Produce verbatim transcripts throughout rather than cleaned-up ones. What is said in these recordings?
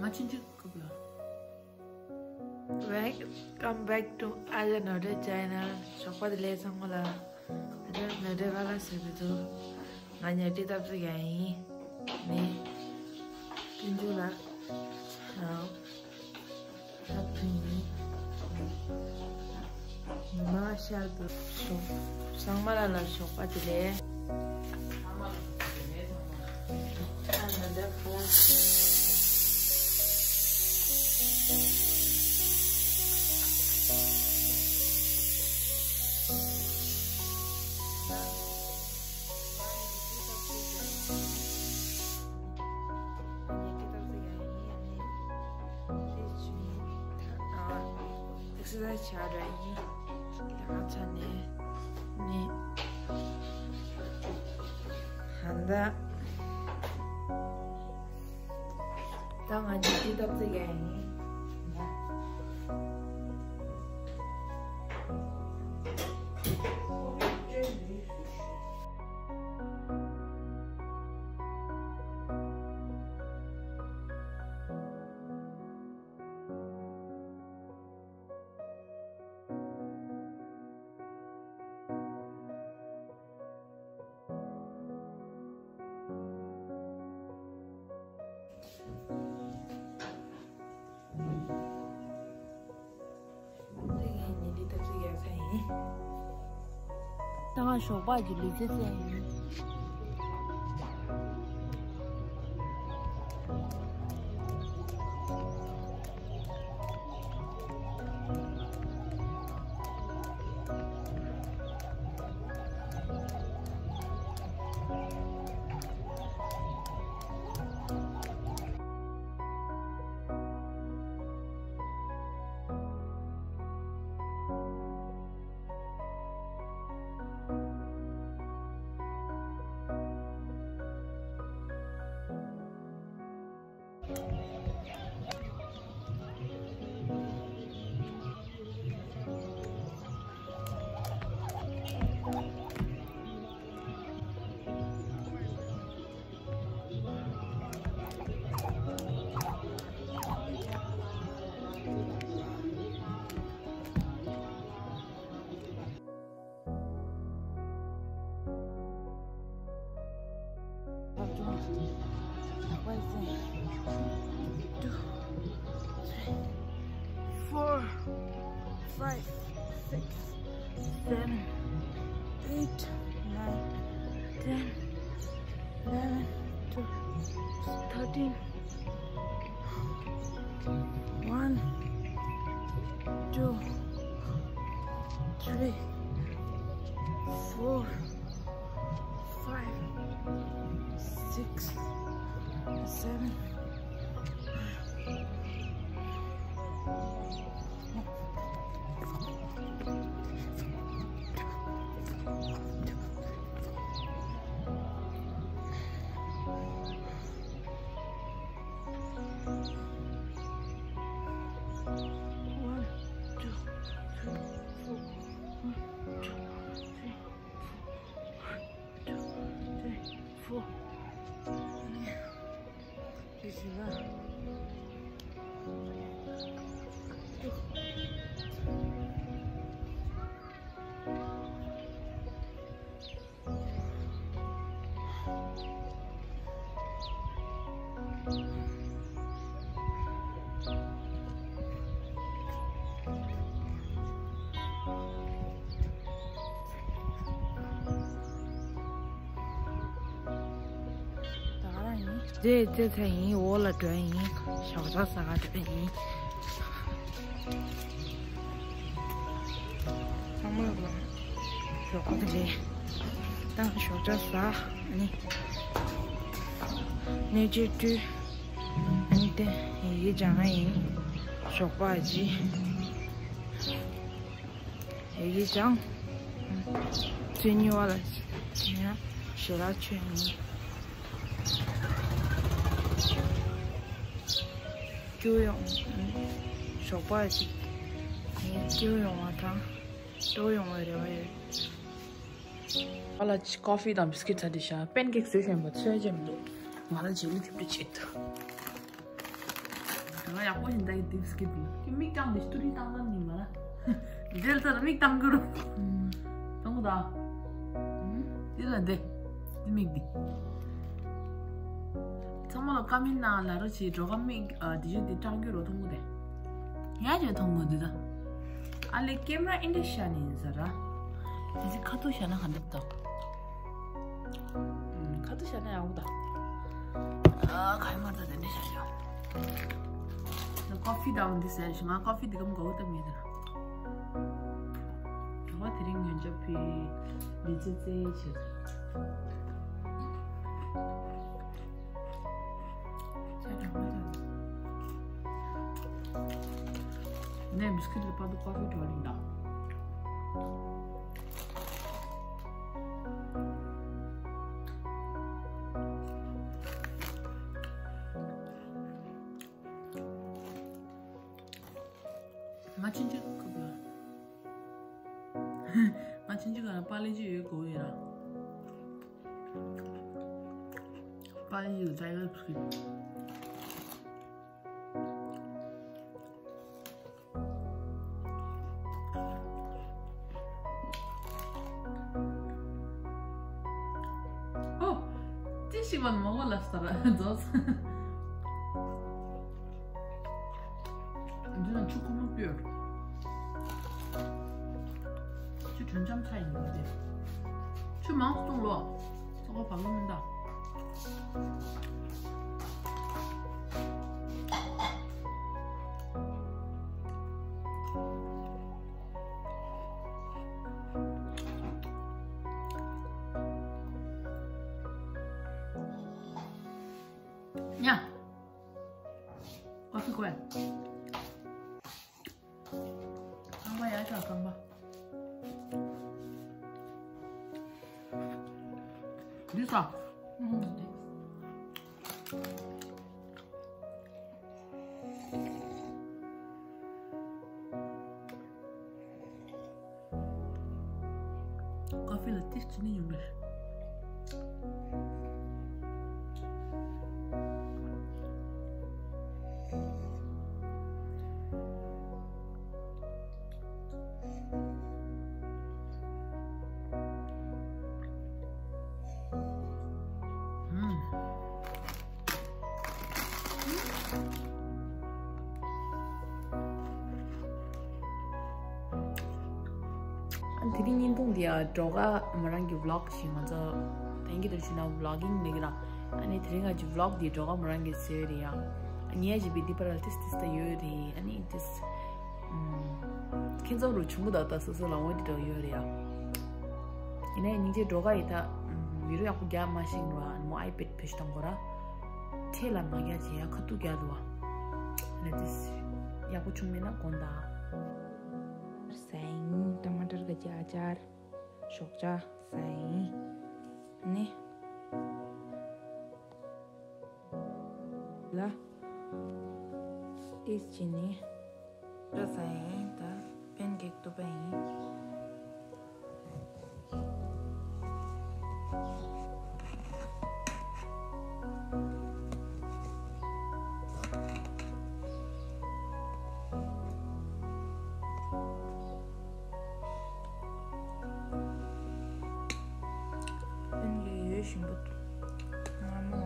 ང་ཆུང་ཆུང་སྐབས་ལ། Welcome back to Aja Noodle channel. ཞོགས་པ་བདེ་ལེགས་ཚང་མ་ལ། Aja Noodle ལ་ལ་ཟེར་གི་འདུག་ང་ཉལ་ཁྲི་ཐབ་ཚུགས་ཡ་ཡིན། ནི། ཀུན་འཇུ་ལ། ཨ། ཐབ་ཚུགས་ཡིན། ཉི་མ་ཤར་འདུག་ཞོགས། ཚང་མ་ལ་ལ་ཞོགས་པ་བདེ་ལེགས། ཚང་མ་ལ་ཞོགས་པ་བདེ་ལེགས་ཚང་མ་ལ། ཨ་ན་འདྲ་ཁ་ལ། exercise བྱ་ར་ཡིན། ཡང་ཚ་ནས་ནི། ཧན་ད། ད་ང་ཚོ་འདི་ལྟ་བུ་ཡ་ཡིན། ད་ང་ཞོགས་པ་གི་ལུས་རྩལ་རྩེད་ཡིན། Four, five, six, seven, eight, nine, ten, eleven, twelve, thirteen. One, two, three, four, five, six, seven. One, two, three, four. One, two, three, four. One, two, three, four. This is the ད་ག་རང་ཡིན། རྫས་རྫས་ཚ་ཡིན། འོག་ལ་འགྲོ་ཡིན། ཞོགས་ཇ་ཟ་ག་འགྲོ་ཡིན། ཚང་མ་ལ་ཞོགས་པ་བདེ་ལེགས། ད་ཞོགས་ཇ་ཟ། ཨ་ནི་སྣོད་ཆས་བཀྲུས། ཨ་ནི་དེ་ཡི་གེ་སྦྱང་ཡ་ཡིན། ཞོགས་པ་ཅི། ཡི་གེ་སྦྱང་། ཚུན་ཉི་བ་ལ་ཡང་ཞལ་ལག་མཆོད་ཡིན། སྐྱུར་ཡོང་། ཞོགས་པ་ཅིག་སྐྱུར་ཡོང་བ་དང་ལྟོགས་ཡོང་བའི་རེ་བ་ཡོད། ང་ལ་ཀོ་ཧྥི་དང་བིས་ཀིཊ་ཚ་འདི་ཤ་པན་ཀེག་བཟོས་བཞིན་པ་ཚོད་ཅེས་མི་འདུག་ང་ལ་ཇེ་ལི་ཐེབས་འདྲ་བྱེད་ཐུབ། ང་ཡག་པོ་ཞིག་འདྲ་གི་དེབ་སི་ཀིབ་ལ། ཁྱོད་མིག་བཏང་དེ་ཤི་ཏུ་རི་བཏང་བཏང་ནི་མ་ལ། འདྲེལ་ཚར་མིག་བཏང་གི་རུ། བཏང་གི་ད། འདི་ལ་འདི། འདི་མིག་འདི། ཚང་མ་ལ་ཀ་མེན་ནང་ལ་རོ་ཆེ་འགྲོ་ག་མིག་འདི་ཆུ་འདི་བཏང་གི་རུ་མཐོང་གི་དེ། ཡ་ཆེ་མཐོང་གི་འདི་ད། ཨ་ལེ་ཀེམ་ར་ཨིན་དྲ་ཤ་ནི་ཡིན་ས་ར། འདི་ཁ་ཐུག་ཤ་ན་ག་འདུག་ད། ཁ་ཐུག་ཤ་ན་ཡག་པོ་ད། ཨ་ཁ་ཡ་མ་ད་དེ་འདྲ་ཤ་ཡོད། ད་ཀོ་ཕི་དང་འདི་ཟེར་ཞིང་ང་ཀོ་ཕི་འདི་གམ་གོ་བོ་ད་མེད་ད། ད་བ་དེ་རིང་ངན་ཇོ་ཕི་འདི་ཙེ་ཙེ་ཆེ། ནས་བིས་ཀིཊ་ལ་པ་དུ་ཀོ་ཕི་འགྲོ་རིང་ད། ང་ཆུན་ཆུན་ཁུག་ལ། ང་ཆུན་ཆུན་ག་ལ་པཱ་ལི་ཅི་ཡོད་གོ་ཡ། པཱ་ལི་ཅི་ལ་ཏྲའི་བེལ་བི་སི་ཀིཊ། ཨོ། ཅི་ཞིག་མ་མང་བ་ལ་ས་ར་རྫོགས། འདི་ན་ཆུ་ཁོལ་མོ་སྤོས། ཆུ་དྲོན་འཇམ་ཚ་ཡིན་པ་དེ། ཆུ་མང་སོང་ལོ། ཚོགས་པ་བག་ལུམ་མི་འདའ། ཉ། ཨ་ཕི་ཀོ་ཡ། ཁང་པ་ཡ་ཆ་ཁང་པ། འདི་ས། ཀོ་ཕི་ལ་ཏིས་ཅི་ནི་ཡོང་མེད། དེ་རིང་བརྙན་ཐུང་འདི་ཡ་སྒྲོལ་དཀར་མོ་རང་གི་vlog་ཞིག་ང་ཚོ་དེང་གི་དུ་ཕྱིན་ན་vlogging་ལས་ཀྱི་ར། ཨ་ནི་དེ་རིང་ང་ཚོ་vlog་འདི་སྒྲོལ་དཀར་མོ་རང་གི་བཟོས་རེད་ཡ། ངས་ཅི་བི་འདི་པར་ལ་ཏིས་ཏིས་ད་ཡོད་རེད། ཨ་ནི་ཏིས། ཁྱེད་ཚོ་རུ་ཆུང་གུ་ད་ད་སོ་སོ་ལ་འོང་འདི་འདྲ་ཡོད་རེད་ཡ། ཡིན་ནའི་སྙིང་རྗེ་སྒྲོལ་དཀར་ཡི་ད། བི་ཌི་ཡོ་ཡག་པོ་རྒྱག་མ་ཤེས་ར་མོ་iPad་བེད་སྤྱོད་གཏོང་དགོས་ར། ཁྲེལ་ལ་མ་རྒྱག་ཅེས་ཡ་ཁ་ཐུག་རྒྱག་འདུག་བ། ཨ་ནི་ཏིས། ཡག་པོ་བྱུང་མེད་ན་དགོངས་དག་ཟ་ཡིན། ཊ་མ་ཊར་ག་ཅི་ཨ་ཅར། ཞོགས་ཇ་ཟ་ཡིན། ནི། ལ། ཏིས་ཅི་ནི། ཇ་ཟ་ཡིན་ད། པན་ཀེག་གཏུབ་པ་ཡིན། ཀུན་གྱི་ཡོད་བཞིན་པོ། སྔ་མོ།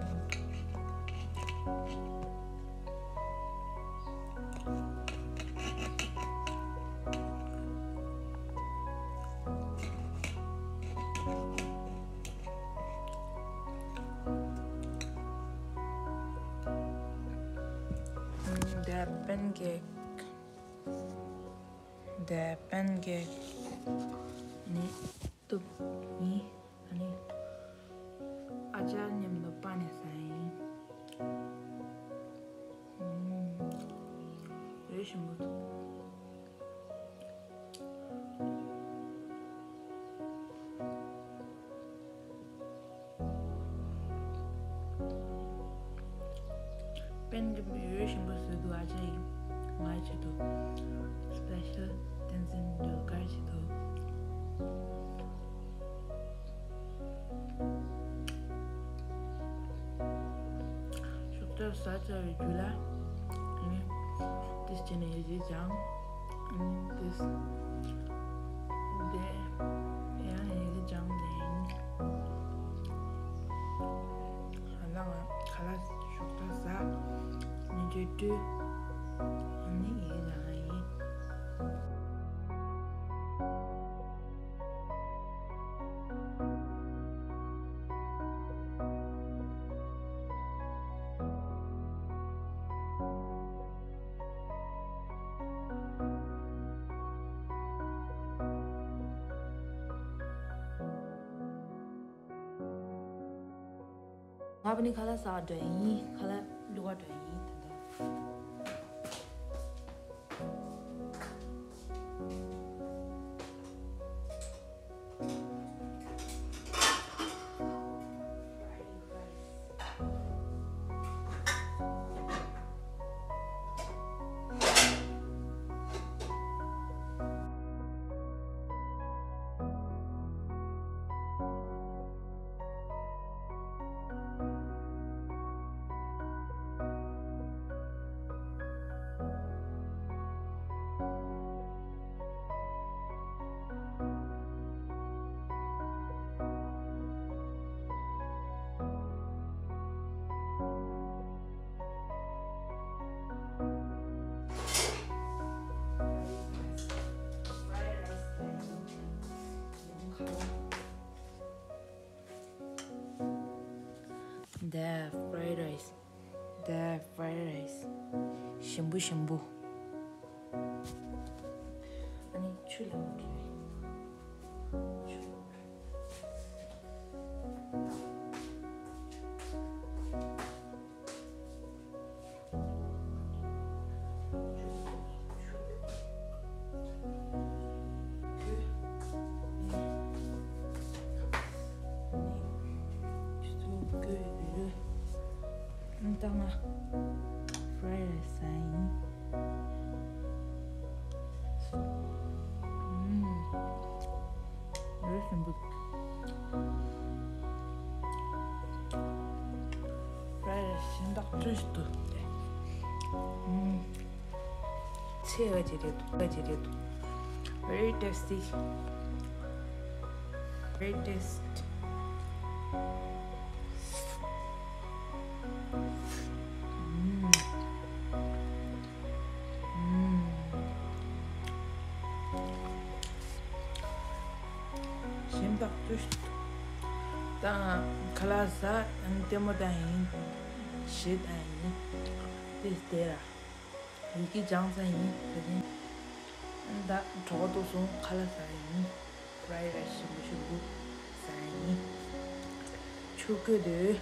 འདི་པན་ཀེག་འདི་པན་ཀེག་ནི་གཏུབ་ནི། ཨ་ནི་ཨ་ཅར་མཉམ་དུ་པ་ནས་ཟ་ཡིན། ཨུམ། རེ་ཞིམ་པོ་འདུག་པན་གྱི་འོད་ཞིམ་པོ་བཟོས་འདུག་ཨ་ཅེ་ཡིས་ང་ཆེད་དུ་སི་པེ་ཤལ་བསྟན་འཛིན་ཟློས་གར་ཆེད་དུ། ཞོགས་ཇ་ཟ་ཚར་བའི་རྒྱུད་ལ་ནི། དེ་བྱས་ནས་ཡི་གེ་སྦྱངས། ཨ་ནི་དེ་དེ་ཡང་ཡི་གེ་སྦྱངས་ནས། ཨ་ནི་ང་ཁ་ལག་ཞོགས་ཇ་ཟ། ཉིན་རེ་བཀྲུས། ཨ་ནི་ཡི་གེ་སྦྱང་ཡ་ཡིན། ང་བ་ནི་ཁ་ལག་ཟ་འགྲོ་ཡིན། ཁ་ལག་བླུག་ག་འགྲོ་ཡིན་ད་ལྟ། འདི་fried rice། འདི་fried rice། ཞིམ་པོ་ཞིམ་པོ། ཨ་ནི་ཆུ་ལ་འགྲོ། ཆུ། ད་ང་fried rice ཟ་ཡིན། ཨུམ། རོ་ཞིམ་པོ། fried rice ཞིམ་ཐག་ཆོད་ཞིག་འདུག་ཨུམ། ཚེ་ཨ་ཅེ་རེད་འདུག་ཨ་ཅེ་རེད་འདུག Very tasty. Very taste. ཨུམ། ཨུམ། ཞིམ་ཐག་ཆོད། ད་ཁ་ལག་ཟ། ལྟད་མོ་ལྟ་ཡིན། གཞས་ལྟ་ཡིན། དེ་དེ་ར། ཡི་གེ་སྦྱངས་ཚར་ཡིན། དེ་རིང་ད་གྲོད་ཁོག་ལྟོགས་སོང་། ཁ་ལག་ཟ་ཡིན། fried rice ཞིམ་པོ་ཞིམ་པོ་ཟ་ཡིན། ཆུ་བསྐོལ་འདུག་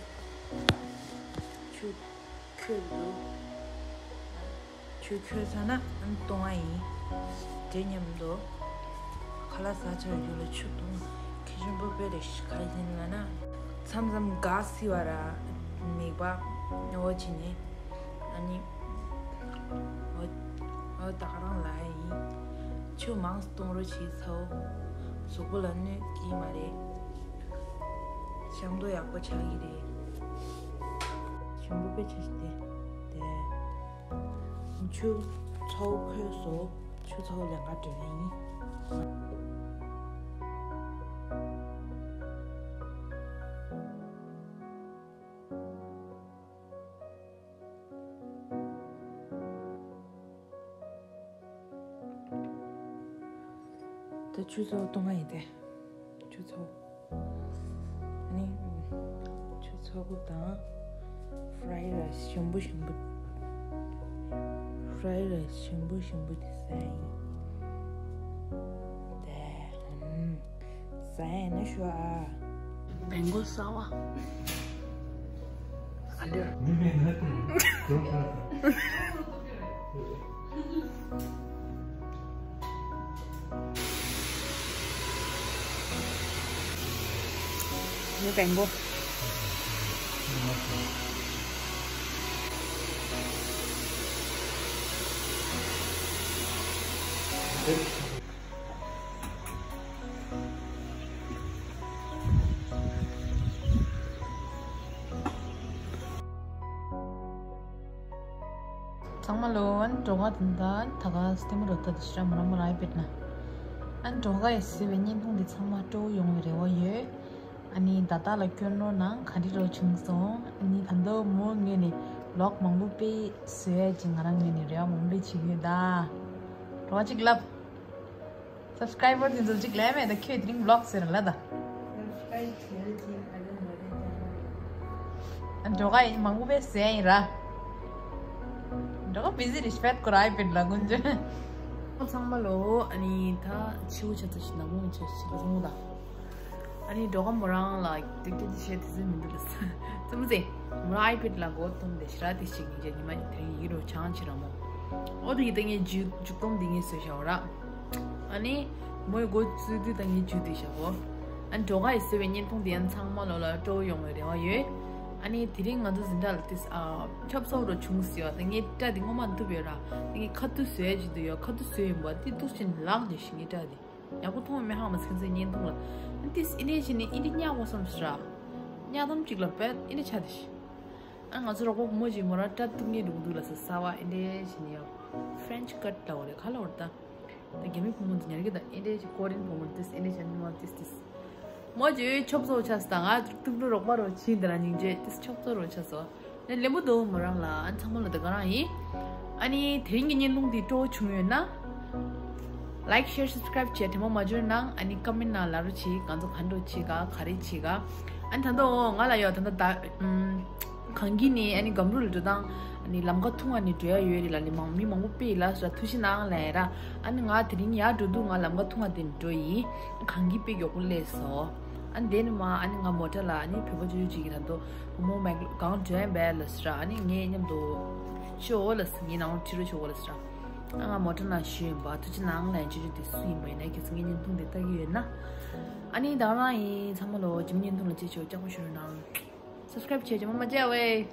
ཆུ་ཁོལ་འདུག་ཆུ་ཁོལ་ཚར་ན་ཨ་ནི་བཏུང་བ་ཡིན། དེ་མཉམ་དུ་ཁ་ལག་ཟ་ཚར་རྒྱུ་ལ་ཆུ་བཏུང་། ཁེ་ཆུང་པོ་དཔེ་རེ་ཞིག་ག་ཡིན་ལ་ན། མཚམས་མཚམས་ག་སི་བ་ར་མིག་པ་ཨོ་ཆི་ནི། ཨ་ནི་ཨོ་ཨོ་ད་ག་རང་ལ་ཡིན། ཆུ་མང་བཏུང་རོགས་བྱེད་ཚའོ། གཟུགས་པོ་ལ་གནོད་ཀྱི་མ་རེད། ཤམ་དོ་ཡག་པོ་ཆགས་ཀྱི་རེད། ཞིམ་པོ་དཔེ་ཆ་ཞིག་སྟེ། དེ། ཆུ་ཚོགས་ཁོལ་སོ། ཆུ་ཚོགས་ལེན་ག་འགྲོ་ཡིན། ད་ཆུ་ཚོགས་བཏུང་བ་ཡིན་ཏེ། ཆུ་ཚོགས། ཨ་ནི། ཆུ་ཚོགས་དང་། fried rice ཞིམ་པོ་ཞིམ་པོ། fried rice ཞིམ་པོ་ཞིམ་པོ་དེ་ཟ་ཡིན། དེ། ཨམ། ཟ་ཡིན་ན་ཤོག་ཨ། བེང་གོ་ཟ་བ། ཨ་འདྲ། མི་མེད་ན་དེ་འགྲོ་ས། ངའི་བེང་གོ། ཚང་མ་ལོ། ཨན་འགྲོ་ག་དེ་འདྲ་ད་ག་སྟེ་མོ་རོ་ད་དེ་ཤ་མོ་ར་མོ་ར་ཨའི་པེད་ན། ཨན་འགྲོ་ག་ཡི་སི་བའི་བརྙན་ཐུང་འདི་ཚང་མ་སྤྲོ་བོ་ཡོང་བའི་རེ་བ་ཡོད། ཨ་ནི་ད་ལྟ་ལ་སྐྱོན་རོགས་གནང་། ག་འདྲི་རོགས་བྱུང་སོང་། ཨ་ནི་ད་འདོ་མོ་ངོས་ནས་ལོག་མང་པོ་པེ་བཟོས་ཡ་ཅིག་ང་རང་ངོས་ནས་རེ་བ་མང་པོ་བྱེད་ཀྱི་ཡོད་ད། རོ་ཅིག་ལབ། སབ་སི་ཀ་རའི་བར་དེ་ཚོ་ཅིག་ལས་མེད་ད། ཁྱོད་དེ་རིང་བི་ལོག་ཟེར་ལ་ད། སབ་སི་ཀ་རའི་བར་དེ་ཚོ་ཅིག་ལས་མེད་ད། འགྲོ་ག་ཡིན་མང་པོ་པེ་ཟེར་ཡིན་ར། འགྲོ་ག་བི་ཟི་རེད་ཤ་པད་ཀོ་ར་ཨའི་པེད་ལ་ཀུན་ཅོ། ཚང་མ་ལོ། ཨ་ནི་ད་ཆིའུ་ཆ་ཚ་ཞིག་ནག་མོ་ཆ་ཞིག་རུང་ད། ཨ་ནི་འགྲོ་ག་མོ་རང་ལ་ཏིག་ཏིག་ཏིག་བཤད་དེ་ཚོ་མི་འདུག་ལ་ས་ཙམ་ཟེ། མོ་རང་ཨའི་པེད་ལ་མགོ་གཏོང་དེ་ཤ་ར་དེ་ཞིག་ཡིན་ཅེ་ཉི་མ་དེ་རིང་ཡིད་རོ་ཆང་ཆི་ར་མོ། ཨོ་དུ་ཡི་ད་ངས་མཇུག་མཇུག་སྡོམ་འདི་ངས་བཟོས་བཞག་ར། ཨ་ནི་མོའི་མགོ་བཙུགས་དུས་ད་ངས་མཇུག་འདི་བཞག་གོ། ཨ་ནི་འགྲོ་ག་ཡི་ཟེར་བའི་བརྙན་ཐུང་འདི་ཡང་ཚང་མ་ལོ་ལ་སྤྲོ་བོ་ཡོང་བའི་རེ་བ་ཡོད། ཨ་ནི་དེ་རིང་ང་ཚོ་འཛིན་གྲྭ་ལ་ཏིས་ཨ་ཆབ་སོག་རོ་བྱུང་ཟེར་བ་ད་ངས་སྐྲ་འདི་སྔོན་མ་འདུག་པའི་ར། ངས་ཁ་ཐུག་བཟོས་ཡ་ཅིག་འདུག་ཡོད། ཁ་ཐུག་བཟོས་ཡིན་པ་འདི་འདུག་ཕྱིན་ལག་འདི་ཞིག་ངས་སྐྲ་འདི་ཡག་པོ་མཐོང་བ་མེད་ཧ་མ་ཚིག་ཚིག་བརྙན་ཐུང་ལ། ཨ་ནི་ཏིས་ཨི་འདྲས་བྱས་ནས་ཨི་འདྲས་ཉག་གོ་བསམ་ཟེར་ར། ཉག་དམ་གཅིག་ལ་བད་ཨི་འདྲས་ཆ་འདི་ཞིག་ཨ་ང་ཚོ་རོགས་པ་བུ་མོ་ཅིག་མོ་རང་སྐྲ་གཏུབ་མཁན་འདུག་འདུག་ལ་ས་གསར་བ་ཨེ་འདྲས་བྱས་ནས་ཡོད། French cut ལབ་རེད་ག་ལབ་རེད་ད། ད་རྒྱ་མི་བུ་མོ་འདི་ཉར་གི་ད་ཨེ་འདྲས་ཅིག་ཀོ་རི་ཡན་བུ་མོ་ཏིས་ཨེ་འདྲས་བྱས་ནས་མོ་ཏིས་ཏིས། མོ་ཅིག་ཆོབ་ཚོ་ཆ་ས་ད་ང་གཏུབ་ལོ་རོགས་པ་རོ་ཕྱིན་དེ་རང་སྙིང་རྗེ་ཏིས་ཆོབ་ཚོ་རོ་ཆ་སོ། ནས་ལེན་པོ་འདུག་མོ་རང་ལ་ཨ་ཚང་མ་ལ་ད་ག་རང་ཡིན། ཨ་ནི་དེ་རིང་གི་བརྙན་ཐུང་འདི་སྤྲོ་བོ་བྱུང་ཡོད་ན། Like share subscribe བྱས་དྲན་པ་མ་འབྱོར་ན་ཨ་ནི་ཀ་མེན་ན་ལབ་རོགས་བྱེད། ང་ཚོ་ག་འདྲ་བྱེད་ག་ག་རེ་བྱེད་ག་ཨ་ནི་ད་དུང་ང་ལ་ཡོད་ད་ད་ད་ཨུམ། གངས་སྐྱིད་ནས་ཨ་ནི་སྒམ་རུ་ལ་འགྲོ་སྟངས་ཨ་ནི་ལམ་ཁ་ཐུང་བ་ནས་འགྲོ་ཡ་ཡོད་རེད་ལ་ནི་མང་མི་མང་པོ་དཔེ་ཡིན་ལ་ས་ཐུགས་རྗེ་གནང་ལབ་ཡ་ར། ཨ་ནི་ང་དེ་རིང་ཡར་འགྲོ་དུས་ང་ལམ་ཁ་ཐུང་བ་དེ་ནས་འགྲོ་ཡིན། གངས་སྐྱིད་དཔེ་མགྱོགས་པོ་སླེབས་སོང་། ཨ་ནི་དེ་ནས་མ་ཨ་ནི་ང་མོ་ཊ་ལ་ཨ་ནི་བོད་པ་ཅོ་ཅོ་ཅིག་གིས་ད་དུང་བུ་མོ་མེག་གང་འགྲོ་ཡ་འབད་ལ་ས་ར། ཨ་ནི་ངའི་མཉམ་དུ་ཅོ་ལ་ས་ངའི་ནང་ཁྲིད་རོགས་ཆོག་གོ་ལ་ས་ར། ཨ་ང་མོ་ཊ་ནང་བཞུགས་ཡིན་པ་ཐུགས་རྗེ་གནང་ལབ་ཡ། ཅོ་ཅོ་དེ་སུ་ཡིན་པ་ཡིན་ན་ཁྱེད་ཚོ་ངའི་བརྙན་ཐུང་དེ་ལྟ་གི་ཡོད་ན། ཨ་ནི་ད་རང་ཡིན་ཚང་མ་ལོ་ཇིམ་བརྙན་ཐུང་ལ་ཅེ་ཆོ་ལྕགས་པོ་ཞུ་རོགས་གནང་། Subscribe བྱས་ཇི་མ་མ་བརྗེད་ཝེ།